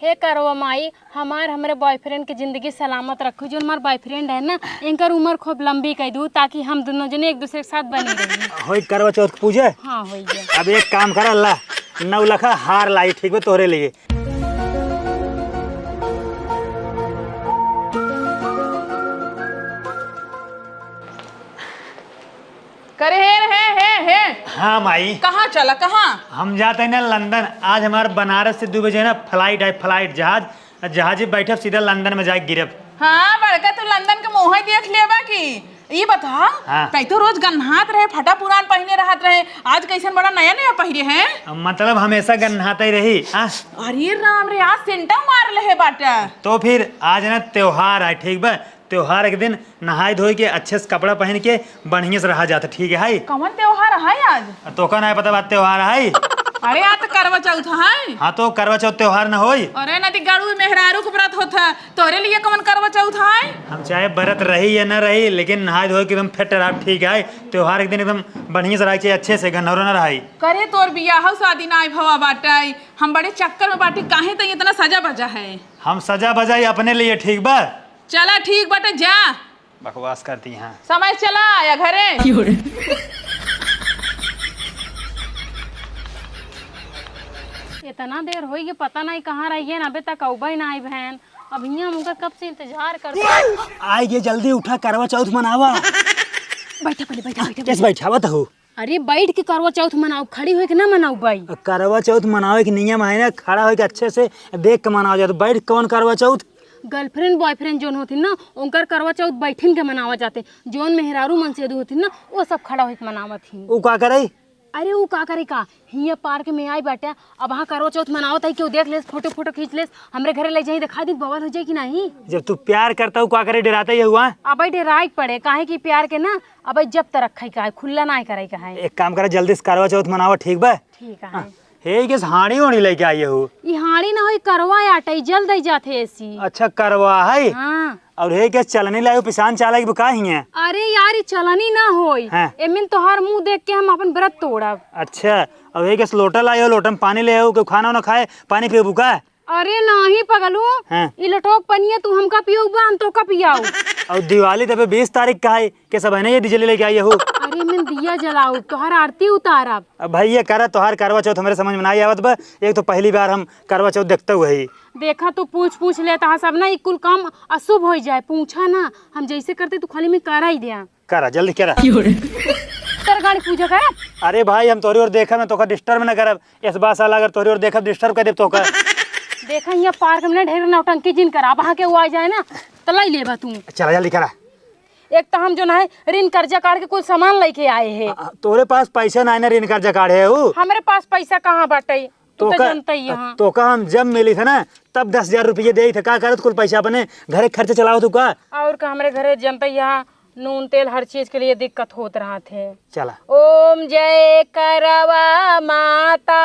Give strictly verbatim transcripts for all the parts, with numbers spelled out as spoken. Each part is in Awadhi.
हे करवा माई, हमार हमरे boyfriend के जिंदगी सलामत रखू। जो हमार boyfriend है ना, इनकर उम्र खूब लंबी कर दू, ताकि हम दोनों जने एक दूसरे के साथ बनी रही। होई करवा चौथ के पूजा? हाँ, होई है। अब एक काम कर, अल्लाह नौ लखा हार लाई, ठीक बा, तोहरे लिए। करे हे, हे, हे, हे। हाँ, माई। कहाँ चला, कहाँ? हम जात है ना लंदन। आज हमार बनारस से दो बजे ना flight है, flight, जहाज। जहाज में बैठब, सीधा लंदन में जाके गिरब। हाँ, बड़का तू लंदन के मुँह ही देख लेबा की। ई बता, हाँ। तै तो रोज गन्हात रहे, फटा पुरान पहिने रहत रहे, आज कैसन बड़ा नया नया पहिरे हैं? मतलब हमेशा गन्हाते ही रही, हाँ? अरे राम रे, आज सेंटा मार लेहे बाटा। तो फिर आज ना त्योहार है, ठीक बा? त्योहार के दिन नहाए धोए के अच्छे से कपड़ा पहन के बढ़िया से रहा जात, ठीक है? कौन त्योहार है आज? आ, तोका ना पता बा त्योहार है? अरे, आज तो करवा चौथ है। हाँ, तो करवा चौथ त्योहार ना होई? अरे, ना ती गड़ू मेहरारू के व्रत होत है, तोरे लिए कौन करवा चौथ है? हम चाहे व्रत रही या ना रही, लेकिन नहाए धोए के एकदम फिट रहा, ठीक है? त्योहार के दिन एकदम बढ़िया से रहा चाहिए, अच्छे से गन्हरो ना रही। करे तोर बियाह शादी ना भवा बाटे, हम बड़े चक्कर में बाटी, काहे तै इतना सजा बजा है? हम सजा बजा ही अपने लिए, ठीक बा? चला ठीक बाटे, जा। बकवास करती हैं। समय चला आया घरे। क्यों रे? इतना देर होई कि पता नहीं कहाँ रहिए ना, अबे तक अउबे ना आई बहन। अब हियाँ हम उनका कब से इंतजार करते हैं। आई गे, जल्दी उठा, करवा चौथ मनावा। बैठा पहले, बैठा, बैठा, कैसे बैठा? बैठावत हो? अरे बैठ के करवा चौथ मनाओ, खड़ी होके ना मनाओ बाई। करवा चौथ मनावे के नियम है ना, खड़ा होके अच्छे से देख के मनाओ जात। बैठ के कौन करवा चौथ? Girlfriend boyfriend जोन होथिन ना, उनकर करवा चौथ बैठिन के मनावा जाते। जोन मेहरारू मनसेधू होथिन ना, वो सब खड़ा होके मनावत ही। उ का करे? अरे उ का करे का, हियाँ park में आई बाटे, अब हाँ करवा चौथ मनावत है, केहू देख लेस, photo photo खींच लेस, हमरे घरे ले जाई, दिखा दी, बवाल हो जाई कि नहीं? जब तू प्यार करता हूँ, का करे, डेराता ही हुआ? अबे डेराए के पड़े, काहे कि प्यार के ना अबे जब्त रखे का है, खुला ना करे का है। एक काम करा, जल्दी से करवा चौथ मनावा, ठीक बा? ठीक है। हाँ, हे के हाड़ी ओड़ी लेके आई हो? ई हाड़ी ना होई, करवा आटे, जल दई जात है ऐसी। अच्छा, करवा है? हाँ। और हे के चलनी लायो, पिसान चाला की बुका ही है? अरे यार, ई चलनी ना होई। हाँ। एमिन तोहार मुंह देख के हम अपन व्रत तोड़ब। अच्छा, और हे के लोटा लायो, लोटा में पानी ले आओ, केहू खाना वाना खाए, पानी पीबू का? अरे नाही पगलू, हाँ। ई लोटोक पनिया तू हमका पियउबा, हम तोका पियाऊ। और दिवाली तबे बीस तारीख का है, के सब है ना ये डीजे लेके आई हो? अरे मैं दिया जलाऊ, तोहर आरती उतारब। अब भाई ये करा, तोहार करवा चौथ हमरे समझ में नाही आवत बा। एक तो पहली बार हम करवा चौथ देखते हुए ही। देखा तू पूछ पूछ लेता है सब ना, ई कुल काम अशुभ हो जाए। पूछा ना, हम जैसे करते तू खाली में करा ही दिया। करा, जल्दी करा। क्यों रे? उत्तर गाड़ी पूजा करा। अरे भाई, हम तोहरी ओर देखब ना, तोका disturb ना करब। इस बार साला अगर तोहरी ओर देखब, disturb कर देब तोका। देखा, हियाँ park में ना ढेर नौटंकी जिन करा, अब हाँ के वो आ जाए ना, तो लाई लेबा तू। चला, जल्दी करा। एक तो हम जो ना है, ऋण कर्जा काढ़ के कुल सामान लेके आए हैं। आ, आ, तोरे पास पैसा ना है ना, ऋण कर्जा काढ़े है उ? हमरे पास पैसा कहाँ बाटे? तू तो तोका, जनता ही है। तोका हम जब मिली थे ना, तब दस हजार रुपये दे थे। का करत कुल पैसा अपने घरे खर्चे चलाओ तू का? और का, हमरे घरे जनता ही है, नून तेल हर चीज के लिए दिक्कत होत रहत है। चला। ओम जय करवा माता,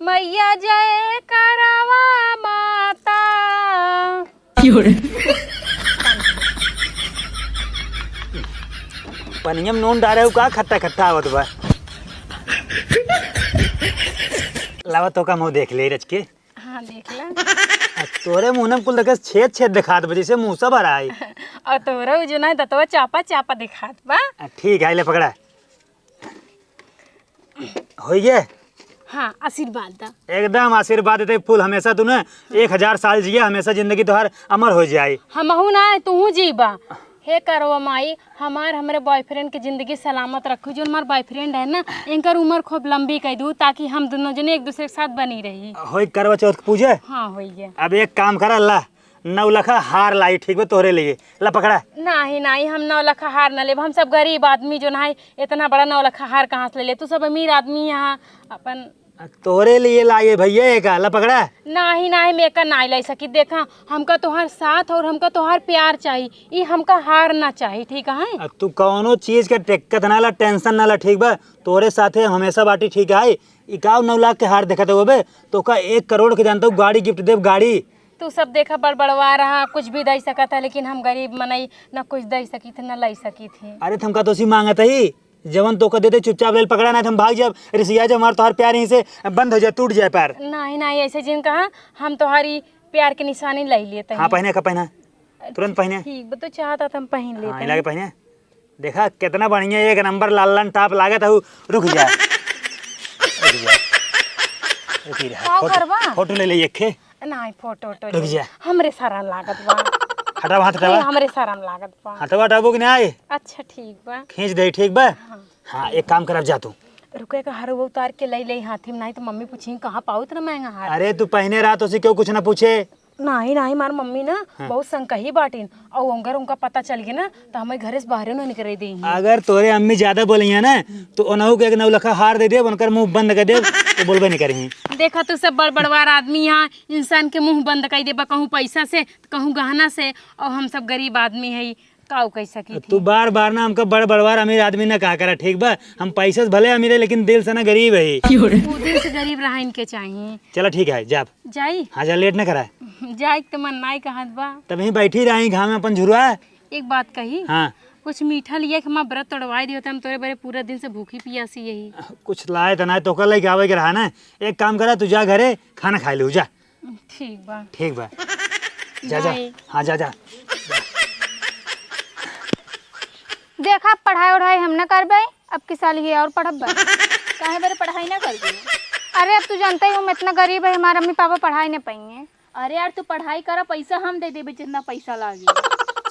मैया जय करवा माता। क्यों रे? पनिया में नून डारे हो का, खट्टा खट्टा आवत बा। लावा तोका मुँह देख ले रच के। हाँ, देख ला। आ, तोरे मुँह में कुल देखे छेद छेद देखात बा, जैसे मूसा भरा है। और तोरे उ जो ना दतवा चापा चापा देखात बा। आ, ठीक है, ले पकड़ा। होइए? हाँ, आशीर्वाद दा। एकदम आशीर्वाद देते फूल, हमेशा तूने एक हजार साल जिया, हमेशा जिंदगी तोहार अमर हो जाए। हमहू ना, तूहू जीबा। हे करवा माई, हमार, हमरे boyfriend के जिंदगी सलामत रखू। जो हमार boyfriend है ना, इनकर उम्र खूब लंबी कर दू, ताकि हम दोनों जने एक दूसरे के साथ बनी रही। होई करवा चौथ के पूजे? हाँ, होइए। अब एक काम कर, अल्लाह नौ लखा हार लाई, ठीक बा, तोहरे लिए। ला पकड़ा। नाही, नाही, हम नौ लखा हार ना लेब, हम सब गरीब आदमी जो नाही, इतना बड़ा नौ लखा हार कहाँ से ले ले? तू सब अमीर आदमी यहाँ अपन। आ, तोहरे लिए लाए भैया, एक ला पकड़ा। नाही, नाही, मैं एका नाही लाई सकी। देखा, हमका तोहार साथ और हमका तोहार प्यार चाही, ई हमका हार ना चाही, ठीक है? आ, तू कौनो चीज के दिक्कत ना ला, tension ना ला, ठीक बा? तोहरे साथे हम हमेशा बाटी, ठीक है? ई का नौ लाख के हार देखत हो बे? तोका एक करोड़ के जानता हूँ, गाड़ी gift देब, गाड़ी। तू सब देखा बड़बड़वा रहा, कुछ भी दे सकत है, लेकिन हम गरीब मनई न कुछ दे सकित, न ले सकित ही। अरे, त हमका तो उसी मांगत ही। जवन तोका दे दे, चुपचाप ले पकड़ा, नाहीं त हम भाग जाब। रिसिया जब हमार तोहार प्यार यहीं से बंद होइ जाए, टूट जाए प्यार। नाहीं, नाहीं, ऐसे जिन कहा, हम तोहारी प्यार के निशानी लइ लेत हाँ, ही। पहने का पहना। तुरंत पहने। ठीक बा, तू चाहत ह त हम पहन लेत हाँ, ही। इलाके पहने। देखा, कितना बढ़िया, एक नंबर लालन टाप लागत हऊ। रुक जा। रुक जा। रुकी रहा। का फोटो, करबा? फोटो ले ले एक खे। नाहीं, फोटो, फोटो रुक ले। जा। हमरे शरम लागत बा। हटावा हाथ, ए, हटावा। हमरे शरम लागत बा। हटावा, हटाबो कि नाहीं? अच्छा, ठीक बा। खींच दे, ठीक बा? हाँ। हाँ, एक काम कर, अब जा तू। रुके का हर वो उतार के लइ ले हाथी में, नाहीं त मम्मी पूछी, "कहाँ पाऊ इतना महंगा हार?" अरे, तू पहने रहा तो उसे क्यों कुछ ना पूछे? नाहीं, नाहीं, हमार मम्मी ना हाँ। बहुत संकही बाटिन, अउर अगर उनका पता चल गया ना, त हमें घरे से बाहरे ना निकरे देइहीं। अगर तोरे अम्मी ज्यादा बोलिया ना, तो उन्हों के एक नौलखा हार दे देब, उनकर मुंह बंद कर देब, तो बोलबे नहीं करिहीं। देखा, तू सब बड़ बड़वार आदमी, यहाँ इंसान के मुंह बंद कर देबा, कहूँ पैसा से, कहूँ गहना से, अउर हम सब गरीब आदमी है, काऊ कह सकी तू थी? बार बार ना हमका बड़ बड़वार अमीर आदमी ना कहा करा, ठीक बा? हम पैसे से भले अमीर है, लेकिन दिल से ना गरीब है। वो दिल से गरीब रहा इनके चाहिए। चला ठीक है, जाब। जाई? हाँ, जा, लेट ना करा। जाए के तो मन नाई कहत बा। तब यहीं बैठी रही घाम में अपन झुरवा। एक बात कही? हाँ। कुछ मीठा लिया कि हमार व्रत तोड़वाई दियो, तो हम तोरे बरे पूरा दिन से भूखी पियासी यही। कुछ लाए तो ना, तोका लेके आवे के रहा ना। एक काम करा, तू जा घरे, खाना खाए लू, जा। ठीक बा। ठीक बा। जा, जा। बाय। हाँ, जा, जा। देखा, पढ़ाई उढ़ाई हम न करबे, अब की साल ये और पढ़ब बस। काहे बरे पढ़ाई ना करबे? अरे, अब तू जानते ही, हम इतना गरीब है, हमारे अम्मी पापा पढ़ाई न पाएंगे। अरे यार, तू पढ़ाई करा, पैसा हम दे देबे, जितना पैसा लागे।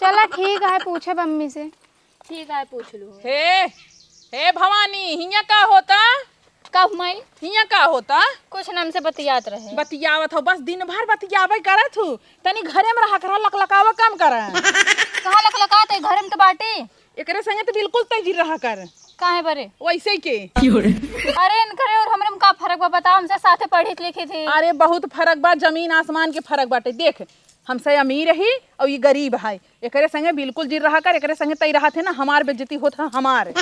चला, ठीक है, पूछब अम्मी से। ठीक है, पूछ लो। हे, हे भवानी, हियाँ का होता? का हुआ माई? हियाँ का होता? कुछ ना, हमसे बतियात रहे। बतियावत हो, बस दिन भर बतियावे करत हो। तनी घरे में रहा करा, लकलकावा कम करा। कहाँ लकलकात है? घरे में तो बाटी। एकरे संगे तो बिल्कुल तैजी रहा कर। काहे बरे? वैसे के। अरे, इनकरे और हमरे में का फर्क बा, बताओ, हमसे साथे पढ़ी लिखी थी। अरे, बहुत फर्क बा, जमीन आसमान के फर्क बाटे। देख, हमसे अमीर ही और ये गरीब है, एकरे संगे बिल्कुल जिन रहा कर, एकरे संगे तई रहत है ना, हमार बेइज्जती होत है, हमार।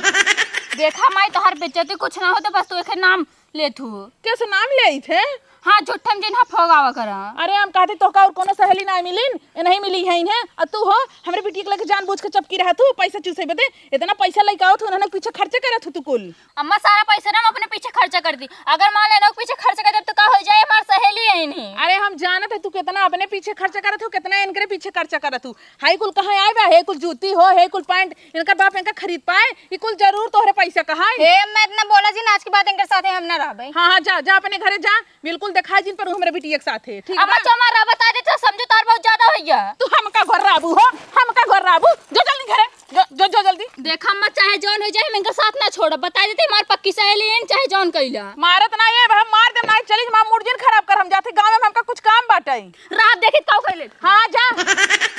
देखा माई, तोहार बेइज्जती कुछ ना होत, बस तू एके नाम लेत हू। कैसे नाम लेइत है? हाँ, झूठम जिन हा फोगावा करा। अरे, हम कहते तोहका और कोनो सहेली ना मिलिन, ए नहीं मिली है इन्हें, और तू हो, हमरे बिटिया के लेके जानबूझ के चपकी रहत हू, पैसा चूसे बदे, इतना पैसा लेके आवत हू, उन्हें पीछे खर्चे करत हू तू कुल। अम्मा, सारा पैसा ना हम अपने पीछे खर्चा कर दी। अगर मान लेना पीछे खर्चा कर देब तो का हो जाए, हमार सहेली है इन्हीं। अरे, हम जानत है तू कितना अपने पीछे खर्चा करत हो, कितना इनकरे पीछे खर्चा करत हो। हाई कुल कहाँ आए बा? हे कुल जूती हो, हे कुल पैंट, इनका बाप इनका खरीद पाए? ई कुल जरूर तोहरे पैसा कहाई। हे, मैं इतना बोला जी, आज के बाद इनके साथे हम ना रहबे। हाँ, हाँ, जा, जा अपने घरे जा, बिल्कुल दिखाई जिन पर हमरे बिटिया के साथे, ठीक अम्मा, बा? जो हमारा बता दे तो समझो तार बहुत ज्यादा हो गया। तू हमका घर राबू हो, हमका घर राबू, जो जल्दी घरे। जो, जो, जो जल्दी। देखा अम्मा, चाहे जौन हो जाए, हम इनका साथ ना छोड़ब। बता देते, हमार पक्की सहेली है, चाहे जौन कइला। मारत ना ये, हम मार देम ना, चली, हमार मूड जिन खराब कर, हम जाते गाँव में, हमका कुछ काम बाटे। रात देखी काऊ कइले। हाँ, जा,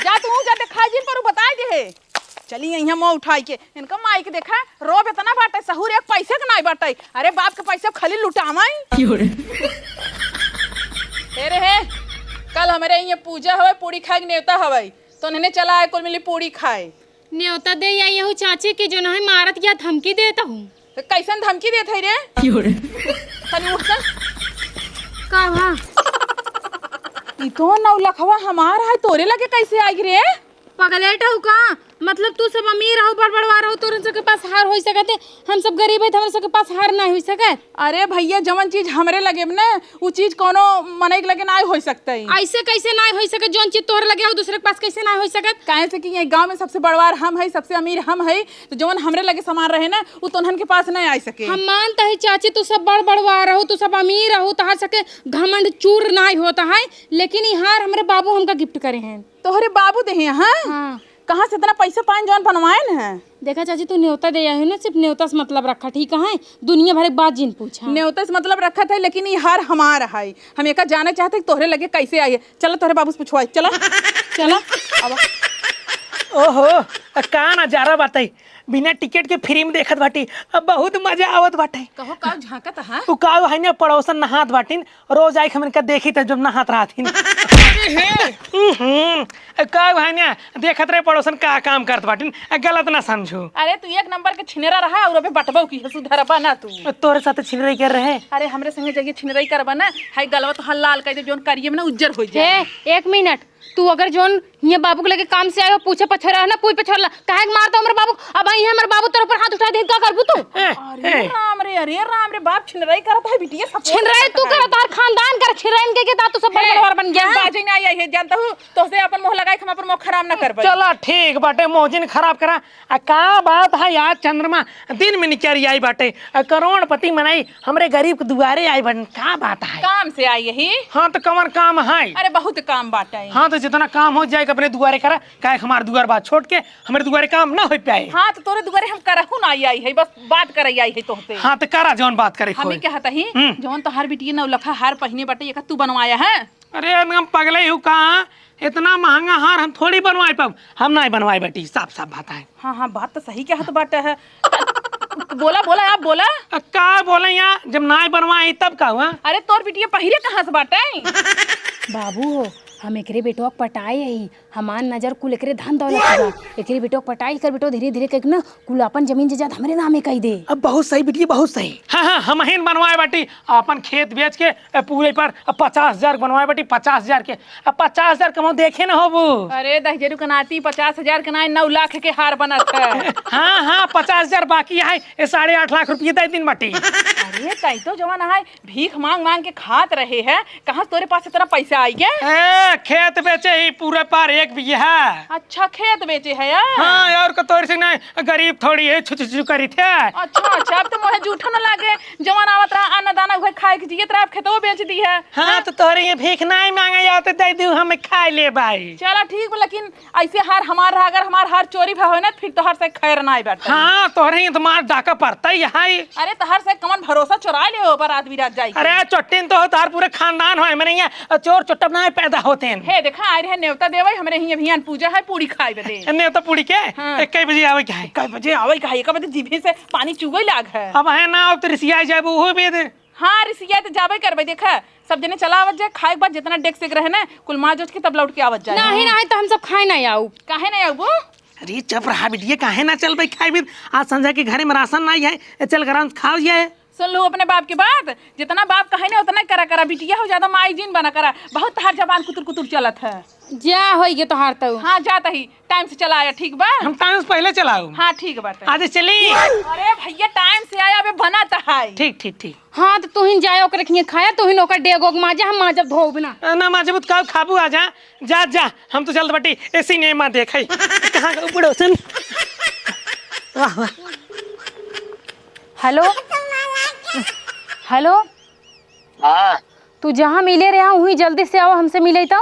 जा तू, जा देखा जिन पर उ बताई दे है। चली यहाँ मुँह उठाई के, इनका माई के देखा, रोब इतना बाटे, सहूर एक पैसे के नाई बाटे। अरे बाप के पैसे खाली लुटावाई। हे रे हे, कल हमरे यहाँ पूजा हवे, पूड़ी खाए के नेवता हवे, तो उन्हें चला आए, कुल मिली पूड़ी खाए। न्योता दे आई हूँ चाची के, जो ना है मारत या धमकी देत हूँ। तो कैसन धमकी देत है रे? क्यों रे? तनी उठ सा। का हुआ? ई तो नौलखवा हमार है, तोरे लगे कैसे आई रे? पगलेट हऊ का? मतलब तू सब अमीर हऊ, बड़ बड़वार हऊ, तोरन सबके पास हार होई सकत है, हम सब गरीब है तो हमरे सबके पास हार ना होई सकत। अरे भैया, जवन चीज हमरे लगे में ना, उ चीज कोनो मनई के लगे नाय होई सकतई। ऐसे कैसे नाय होई सकत? जौन चीज तोहरे लगे हो, दूसरे के पास कैसे नाय होई सकत? काहे से कि ये गांव में सबसे बड़वार हम हई, सबसे अमीर हम हई, तो जौन हमरे लगे सामान रहे ना, उ तोहन के पास नाय आ सके। हम मानत हई चाची, तू सब बड़ बड़वार हो, तू सब अमीर हो, तोहार सके घमंड चूर नाय होत है, लेकिन ई हार हमरे बाबू हमका गिफ्ट करे हैं। तोहरे बाबू देहे हैं? हाँ। कहाँ से इतना पैसा पाएन जौन बनवाएन है? देखा चाची, तू न्योता दे आई हो ना, सिर्फ न्योता से मतलब रखा, ठीक है? दुनिया भर के बात जिन पूछा। न्योता से मतलब रखत है, लेकिन ई हार हमार है। हम एका जाने चाहते कि तोहरे लगे कैसे आई है। चला तोहरे बाबू से पूछवाई, चला। चला। अब ओहो, का नजारा बाटे, बिना टिकट के फ्री में देखत बाटी, अब बहुत मजा आवत बाटे। कहो, का झांकत है? उ का है ना, पड़ोसन नहात बाटिन, रोज आइके हमन का देखी त जब नहात रहथिन। अरे हे! उहुं, का भाई ने देखत रहे पड़ोसन का काम करत बाटिन, गलत ना समझू। अरे तू एक नंबर के छिनेरा रहा और अबे बटबो की है, सुधरबा ना तू। तोरे साथ छिनरई कर रहे? अरे हमरे संगे जगे छिनरई करबा ना, हाय गलवा तो हल लाल कर दे, जोन करिए में ना उज्जर हो जाए। हे, एक मिनट, तू अगर जौन हियाँ बाबू के लगे काम से आयो, पूछे पछोरा है ना, पूछ पछोरा ला। काहे के मारता हमरे बाबू? अब आई है हमरे बाबू तोर ऊपर हाथ उठा दे, का करबू तू? ए, अरे ए। राम रे, अरे राम रे, बाप छिनराई करत है, बिटिया सब छिनराई तू करत, तार खानदान कर छिनराइन के, के ता तू सब बड़ हे, बड़वार बन गया हम है। बाजे ना आई है, जानता हूँ, तोहसे अपन मुँह लगाई, हम अपन मुँह खराब ना करबे। चला ठीक बाटे, मोहजिन खराब करा। आ का बात है यार चंद्रमा, दिन में निकरी आई बाटे, आ करोड़पति मनई हमरे गरीब के दुआरे आई बन, का बात है? काम से आई यही। हाँ, तो कवन काम है? अरे, बहुत काम बाटे। हाँ, तो जितना काम हो जाए, अपने दुआरे करा, काहे हमार दुआर बात छोड़ के हमरे दुआरे काम ना हो पाए। हाँ, तो तोरे दुआरे हम करहु ना आई, आई है, बस बात करे आई है तोहसे। हाँ, तो करा जौन बात करे हम खोए। ही कहत ही, हम्म। जौन तोहार बिटिया नौलखा हार पहिने बाटे, ये का तू बनवाया है? अरे, हम पगले हूँ का? इतना महंगा हार हम थोड़ी बनवाए पाऊ, हम ना बनवाए बेटी, साफ साफ बात है। हाँ, हाँ, बात तो सही कहत बाटे है। बोला, बोला, आप बोला। अ, का बोले यहाँ, जब नाय बनवाई तब का हुआ? अरे, तोर बिटिया पहिरे कहाँ से बाटे? बाबू हो, हम एकरे बेटवा के पटाए ही, हमार नजर कुल एकरे धन दौलत पे बा। एकरे बेटवा के पटाई, एकर बेटवा धीरे धीरे करके ना कुल अपन जमीन जायदाद हमरे नामे कई दे। अब बहुत सही बिटिया, बहुत सही। हाँ, हाँ, हम ही बनवाए बाटी, अपन खेत बेच के, ए, पूरे पर पचास हजार बनवाए बाटी, पचास हजार के। अब पचास हजार कमाओ, देखे ना होबू। अरे दहिजरू के नाती, पचास हजार के नाय, नौ लाख के हार बनत है। हाँ, हाँ, पचास हजार बाकी है, ए, साढ़े आठ लाख रुपये दे दिन बाटी। अरे तई तो जवन है, भीख मांग मांग के खात रहे है, कहाँ से तोरे पास इतना पैसा आई के? ए, खेत बेचे ही पूरे पर एक बीघा। अच्छा, खेत बेचे है यार? हाँ, और को तोर से नहीं, गरीब थोड़ी है, छु छु छु करी थे। अच्छा, अच्छा, अब तो मोहे जूठो न लागे, जवन आवत रहा अन्न दाना उहे खाए के जियत रहा, अब खेतवा बेच दी है। हाँ, हाँ? तो तोहरे ये भीख नहीं मांगे जाते, दे दू, हम खाए ले भाई। चला ठीक बा, लेकिन ऐसे हार हमार रहा, अगर हमार हार चोरी भा होए ना, फिर तोहर से खैर ना बाटे। हाँ, तोहरे ही तो मार डाका पड़ता ही है। अरे, तोहर से कमन भरोसा चोराए ले हो बारात बिरात जाई के। अरे, चोट्टिन तो हो, तोहर पूरे खानदान हो, हमरे यहाँ चोर चोट्टा ना पैदा होते हैं। हे, देखा, आए रहे नेवता देवे, हमरे हियाँ भियान पूजा है, पूरी खाए बदे। नेवता पूरी के? हाँ। एक कई बजे आवे के है? कई बजे आवे के है? एक बजे जीभे से पानी चुए लाग है। अब है ना, अब तो रिसिया जाए, वो भी दे। हाँ, रिसिया तो जाबे करबे, देखा, सब जने चला आवत जाए, खाए के बाद जितना डेग से रहे ना, कुल मार जोच के तब लौट के आवत जाए। नहीं, नहीं, तो हम सब खाए ना आऊ। काहे ना आऊ? अरे चुप रहा बिटिया, काहे ना चलबे खाए भी? आज संझा के घरे में राशन नहीं है, ए, चल घर में खाओ जाए। सुन लो अपने बाप के बात, जितना बाप कहे ना उतना करा करा, बिटिया हो ज्यादा माई जिन बना करा, बहुत तहार जबान कुतुर कुतुर चलत है। जा होई गे तोहार तऊ। हाँ, जात ही, टाइम से चला आया, ठीक बा? हम टाइम से पहले चलाऊ। हाँ, ठीक बाटे। आज चली। अरे भैया, टाइम से आया, अबे बनत है। ठीक, ठीक, ठीक। हाँ, तो तुहिन जाए ओकरे खिए खाया, तुहिन ओकर डेग ओग माजा, हम माजब धोब ना। ए, ना माजब तो का खाबू, आ जा, जा, जा, हम तो चलत बाटी, ए सिनेमा देखे। कहाँ गऊ पड़ोसन? वाह, वाह। हेलो, हेलो। हाँ। तू जहाँ मिले रहा, वहीं जल्दी से आवा, हमसे मिले तो।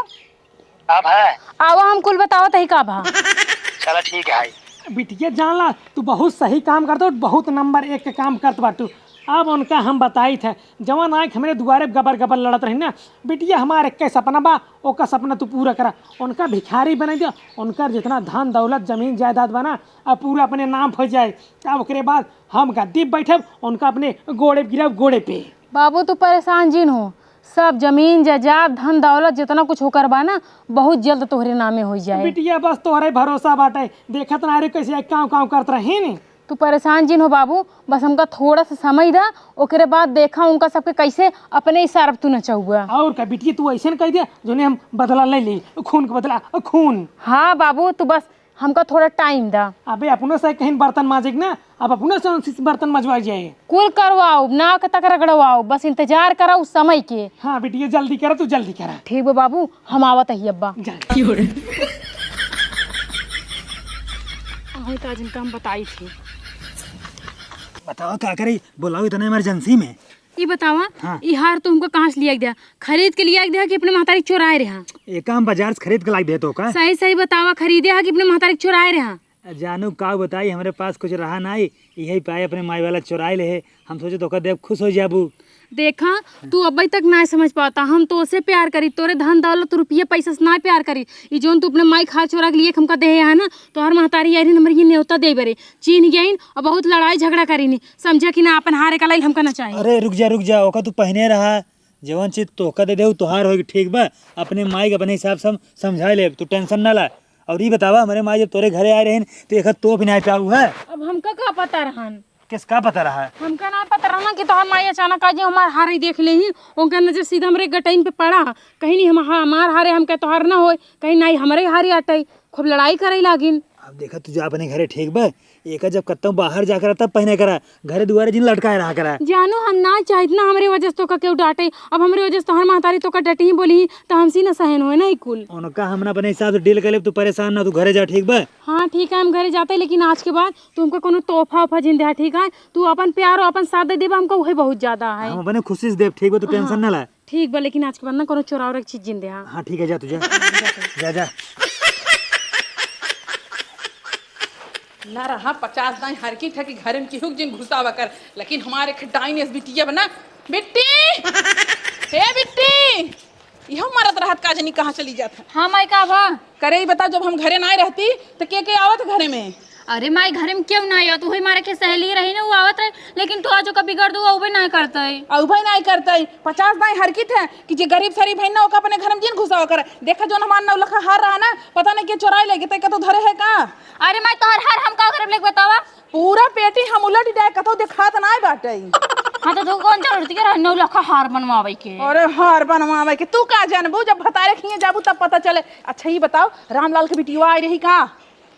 का भा? आवा, हम कुल बतावत हई का भा। चला ठीक है। बिटिया जान ला, तू बहुत सही काम करत हो, बहुत नंबर एक के काम करत बाटू। अब उनका हम बताई थे, जवन आँख हमरे दुआरे गबर गबर लड़त रही ना, बिटिया हमार एक सपना बा, ओका सपना तू पूरा करा। उनका भिखारी बनाई दे, उनकर जितना धन दौलत जमीन जायदाद बना, अब पूरा अपने नाम हो जाए। अब ओकरे बाद हम गद्दी पे बैठब, उनका अपने गोड़े पे गिरब, गोड़े पे। बाबू तू परेशान जिन हो, सब जमीन जायदाद धन दौलत जितना कुछ होकर बा ना, बहुत जल्द तोहरे नामे हो जाए। बिटिया बस तोहरे भरोसा बाटे, देखत ना रे कैसे काव काव करत रही नी। तू परेशान जिन हो बाबू, बस हमका थोड़ा सा समय दा, ओकरे बाद देखा उनका सबके कैसे अपने इशारा पे तू नचउबा। और का बिटिया, तू ऐसे न कह दे जोने हम बदला ले ली, खून के बदला खून। हाँ बाबू, तू बस हमका थोड़ा टाइम दा। अबे अपनो से कहीं बर्तन माजे के ना, अब अपनो से उनसे बर्तन मजवा जाए। कुल करवाओ, नाक तक रगड़वाओ, बस इंतजार करा उस समय के। हाँ बिटिया, जल्दी करा, तू जल्दी करा। ठीक बा बाबू, हम आवत ही अब्बा। जा। अहूँ तो आज इनका हम बताई थी। बताओ का करी, बुलाओ इतना इमरजेंसी में। ई बतावा, हाँ। ई हार तू हमका कहाँ से लिया के दिया? खरीद के लिया के दिया कि अपने महतारी के चोराए रहा? एका हम बाजार से खरीद के लाई दे तो का? सही सही बतावा, खरीदे हा कि अपने महतारी के चोराए रहा? जानू का बताई, हमरे पास कुछ रहा नाई, यही पाए अपने माई वाला चोराए ले है। हम सोचे तोका देव खुश हो जाबू। देखा, तू अबे तक ना समझ पाता, हम तोसे प्यार करी, तोरे धन दौलत रुपये पैसा से ना प्यार करी। ई जोन तू अपने माई खार चोरा के लिए हमका देहे है ना, तोहर महतारी आई रही हमरे ये नेवता दे बरे, चीन्ह गइन और बहुत लड़ाई झगड़ा करीनी, समझा कि ना, अपन हारे का लाइल हमका ना चाही। अरे रुक जा, रुक जा, ओका तू पहने रहा, जवन चीज तोहका दे दे, उ तोहार होई, ठीक बा? अपने माई के अपने हिसाब से हम समझा लेब, तू tension ना ला। और ई बतावा, हमरे माई जब तोरे घरे आए रहिन, तो एक हाथ तो भी ना पाऊ है। अब हमका का पता रहन? किसका पता रहा है? हमका ना पता रहा ना कि तोहार माई अचानक आज हमार हारे देख लेही, उनका नजर सीधा हमरे गटइन पे पड़ा। कहीं नहीं हम, हमार हारे हमका तोहार ना होए, कहीं नहीं हमरे हारे आटे, खूब लड़ाई करे लागिन। अब देखा, तू जा अपने घरे, ठीक बा? एका जब कत्तौ बाहर जाकर तब पहने करा, घरे दुआरे जिन लटकाए रहा करा। जानू, हम ना चाहित ना हमरे वजह से तोका केहू डांटे। अब हमरे वजह से तोहर महतारी तोका डटही बोलही, त हमसे ना सहन होए ना ई कुल। उनका हम ना अपने हिसाब से डील कर लेब, तू परेशान ना, तू घरे जा, ठीक बा? हाँ ठीक है, हम घरे जाते, लेकिन आज के बाद तू हमका कोनो तोहफा वोहफा जिन देहा, ठीक है? तू अपन प्यार और अपन साथ दे देबा, हमका उहे बहुत ज्यादा है। हम अपने खुशी से देब, ठीक बा? तू हाँ। टेंशन ना ला। ठीक बा, लेकिन आज के बाद ना कोनो चोरा वोरा के चीज जिन देहा। हाँ ठीक है, जा तू जा। जा, जा। ना रहा पचास दाई हरकी ठकी घर में केहू के जिन घुसावा कर, लेकिन हमारे एक डाइन एस बिटिया बना। बिट्टी, हे बिट्टी, इहो मरत रहत का जनी कहाँ चली जात है। हाँ माई, का भा? करे ई बता, जब हम घरे नाय रहती त के के आवत घरे में? अरे माई, घरे में केहू ना आवत, वही मारे के सहेली रही ना, वो आवत रही, लेकिन तू आज ओका बिगाड़ दू, अउबे ना करतई। अउबे ना करतई, पचास दाई हरकित है कि जे गरीब सरीब है ना, ओका अपने घर में जिन घुसावा कर। देखा, जौन हमार नौलखा हार रहा ना, पता नहीं के चोराई ले गए, कतो धरे है का? अरे माई, तोहर हार हम का करब, लेके बतावा? पूरा पेटी हम उलट जाए, कतौ देखात नाय बाटै। हाँ, तो तू कौन जरूरत के रहे नौ लखा हार बनवावे के? अरे, हार बनवावे के तू का जानबू? जब भतारे खिए जाबू तब पता चले। अच्छा, ई बताओ, रामलाल के बिटिया आई रही का?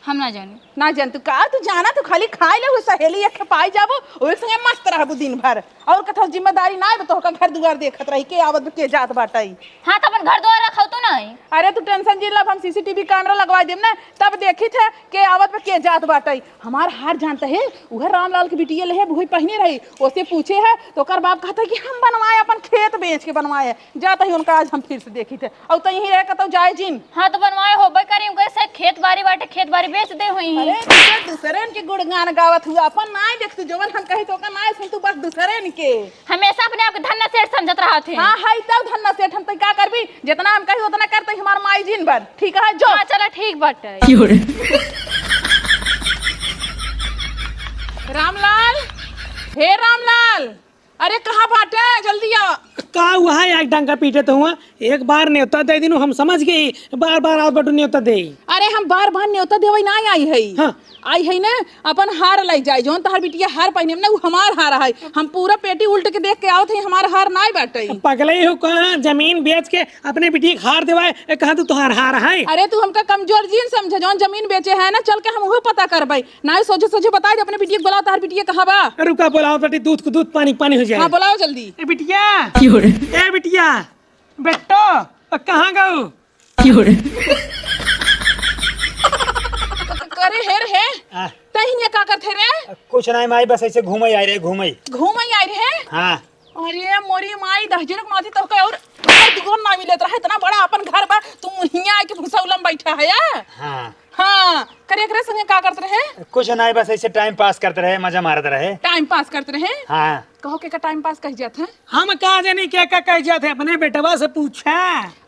हम ना जानी। ना जान तू का? तू जाना, तू खाली खाए ले, वो सहेली एक पाई जाबू, वो एक संगे मस्त रहबू दिन भर। और कथौ जिम्मेदारी ना आए, तो तोहका घर दुआर देखत रही, के आवत बा, के जात बाटै। हाँ, तो अपन घर दुआर रखौ तू नहीं। अरे, तू टेंशन जिन ला, अब हम सीसीटीवी कैमरा लगवाई देम ना, तब देखित है के आवत बा, के जात बाटै। हमार हार जानत है, उहे रामलाल के बिटिया लेहे, उहे पहिने रही, ओसे पूछे है, तो ओकर बाप कहत है कि हम बनवाए, अपन खेत बेच के बनवाए। जात ही उनका आज हम फिर से देखित है। अउ त यहीं रहे, कतौ जाए जिन। हाँ, तो बनवाए होबे करी, उनके से खेत बारी बाटे, खेत बारी बेच दे हुई। अरे, तू तो दूसरे के गुणगान गावत हुआ, अपन नाय देख तू, जवन हम कही तो ओकर नाय सुन तू, बस दूसरे के। हमेशा अपने आप के धन्ना सेठ समझत रहत है। हाँ, है तब धन्ना सेठ, हम तो का करबी, जितना हम कही उतना करते हमार माई जिन बर, ठीक है, जो। हाँ, चला, ठीक बाटे। रामलाल, हे रामलाल, अरे, कहाँ बाटे? जल्दी आ। का हुआ है, एक डंका पीटे तो हुआ, एक बार न्योता दे दिनु, हम समझ गई, बार बार आवत बाटू न्योता दे। अरे, हम बार बार न्योता देवे ना आई है। हाँ। आई है ना, अपन हार लाई जाए, जौन तहार बिटिया हार पहिने ना, वो हमार हार है। हम पूरा पेटी उल्ट के देख के आवत है, हमार हार ना बाटे। पगले हो कहाँ, जमीन बेच के अपने बिटिया के हार देवाए, ए, कहाँ तू तोहार हार है? अरे, तू हमका कमजोर जिन समझे, जौन जमीन बेचे है ना, चल के हम उहो पता करबै। नाहीं, सोझे सोझे बताइ दे, अपने बिटिया के बोलाओ, तहार बिटिया कहाँ बा? रुका, बोलाओ बेटी, दूध को दूध, पानी पानी हो जाए। हाँ, बोलाओ जल्दी। ए बिटिया, क्यों रे? ए बिटिया, बेटो, अ, कहाँ गऊ? क्यों रे? करे हेर हे, आ। तहिनिया का करते रे? कुछ नाहीं माई, बस ऐसे घूमे आई रहे, घूमे। घूमे आई रहे? हाँ। अरे मोरी माई, दहजन के माथी तोहके और, और दुगो ना मिलत रहा, इतना बड़ा अपन घर बा, तू हियाँ आके भुसौलम बैठा है या? हाँ। हाँ, करे एकरे संगे का करत रहे? कुछ नाहीं, बस ऐसे टाइम पास करत रहे, मजा मारत रहे। टाइम पास करत रहे? हाँ। कहो के का टाइम पास कह जात है? हम का जानी के का कह जात है, अपने बेटवा से पूछा।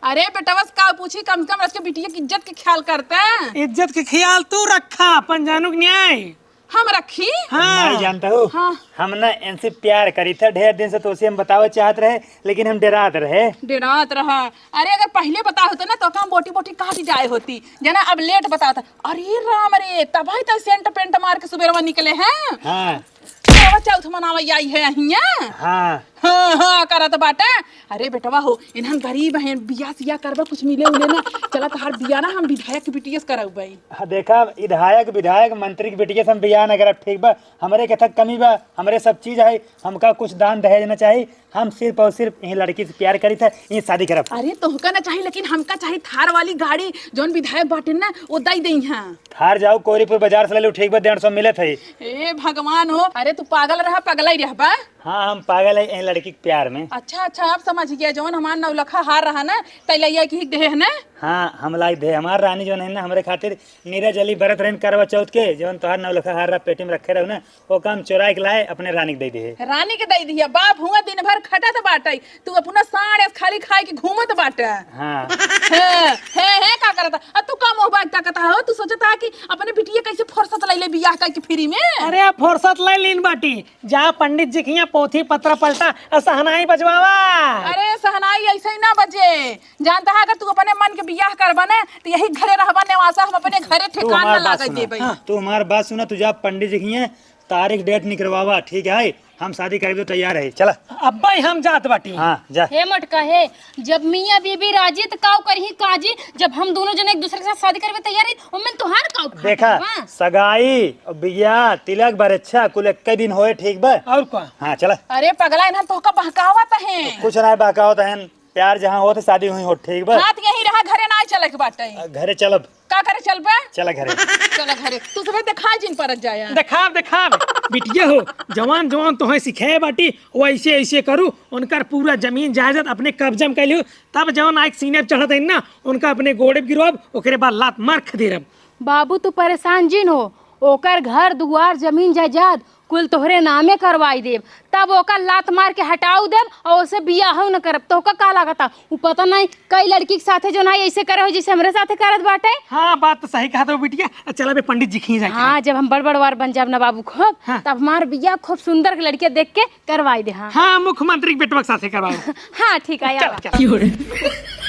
अरे बेटवा से का पूछी, कम से कम उसके बिटिया की इज्जत के ख्याल करता। इज्जत के ख्याल तू रखा, अपन जानू के न्याय। हम रखी? हाँ। माई जानता हो, हाँ। हम ना इनसे प्यार करी थे ढेर दिन से, तो उसे हम बतावे चाहत रहे, लेकिन हम डेरात रहे। डेरात रहा? अरे अगर पहिले पता होता ना तो हम बोटी बोटी काट जाए होती, जना अब लेट बतावत। अरे राम रे, तबही तो सेंट पेंट मार के सुबेरवा निकले हैं। हाँ। करवा चौथ मनावे आई है हियाँ। हाँ। हाँ, हाँ, करत बाटे। अरे बेटवा हो, इन्हन गरीब हैं, बियाह सियाह करबा, कुछ मिले उले ना। चला तहार बियाह ना हम विधायक के बिटिया से करउबे। हाँ, देखा, विधायक, विधायक, मंत्री के बिटिया से हम बियाह ना करब, ठीक बा? हमरे के थक कमी बा, हमरे सब चीज है, हमका कुछ दान दहेज ना चाही, हम सिर्फ और सिर्फ यही लड़की से प्यार करी थे, यही शादी करब। अरे तोहका ना चाही, लेकिन हमका चाही थार वाली गाड़ी, जौन विधायक बाटे ना, वो दई दई हाँ। थार जाओ कोरीपुर बाजार से ले लो, ठीक बा, डेढ़ सौ मिलत है। ए भगवान हो, अरे तू पागल रहा, पगला ही रहबा। हाँ, हम पागल है यही लड़की के प्यार में। अच्छा, अच्छा, अब समझ गया, जौन हमार नौलखा हार रहा ना, तै लैया की देह है ना। हाँ, हम लाई दे, हमार रानी जौन है ना, हमरे खातिर नीरा जली बरत रहन करवा चौथ के, जौन तोहार नौलखा हार रहा पेटी में रखे रहो ना, ओका हम चोराइ के लाए, अपने रानी के दइ दिहे। रानी के दइ दिहे? बाप हुआ दिन भर खटत बाटइ, तू अपना साँड़ अस खाली खाइ के घूमत बाटे। हाँ। हे, हे, हे, का करत? आ तू का मुँह बाज ताकत हो? तू सोचत हा कि अपने बिटिया कइसे फुर्सत लइ ले बियाह कइ के फ्री में? अरे, फुर्सत लइ लीन बाटी। जा पंडित जी के हियाँ पोथी पत्रा पलटा आ सहनाई बजवावा। अरे, सहनाई अइसे ही ना बजे। जानत हा, अगर तू अपने मन के बियाह करबा ना, त यही घरे रहबा नेवासा, हम अपने घरे तू ठेकान हमार ना बात लागइ सुना। देबइ। हाँ। तू हमार बात सुना, तू जा पंडित जी के हियाँ तारीख डेट निकरवावा, ठीक है? हम शादी करे तो तैयार है, चला। अब्बा ही हम जात बाटी। हाँ, जा। हे मोटका हे, जब मियाँ बीबी राजी त काऊ करही काजी, जब हम दोनों जने एक दूसरे के साथ शादी करबे तैयार है, ओमें तोहार काऊ फाटल देखा, बा? सगाई, बियाह, तिलक, बरच्छा, कुल एक्के दिन होए, ठीक बा? और का? हाँ, चला। अरे पगला, इन्हन तोहका बहकावत हैं। कुछ ना बहकावत हैं, प्यार जहाँ होत है, शादी वहीं होत, ठीक बा? हाँ, त यहीं रहा, घरे ना चले के बाटे। घरे चलब। का करे चलबे? चला घरे। चला घरे। तू सबे देखा जिन परत जाया। देखाब, देखाब। बिटिया हो, जवान जवान तोहे सिखाए बाटी, वैसे ऐसे करू, उनकर पूरा जमीन जायदाद अपने कब्जा में कर लियो, तब जवन आइक सीने पे चढ़त है ना, उनका अपने गोड़े पे गिरवाब, ओकरे बाद लात मार खदेरब। बाबू, तू परेशान जिन हो, ओकर घर दुआर, जमीन जायदाद कुल तोहरे नामे करवाई देब, तब ओकर लात मार के हटाऊ देब और ओसे बियाह न करब। तोहका का लागता, उ पता नहीं कई लड़की के साथे जो ना ऐसे करे हो जैसे हमरे साथे करत बाटे। हाँ, बात तो सही कहा तो बिटिया। चला बे पंडित जी खींच जाके। हाँ, जब हम बड़ बड़ वार बन जाब ना बाबू खूब, हाँ। तब हमार बियाह खूब सुंदर के लड़किया देख के करवाई दे। हाँ, हाँ, मुख्यमंत्री के बेटवा के साथे करवाओ। हाँ, ठीक है, चल, आवा। चल।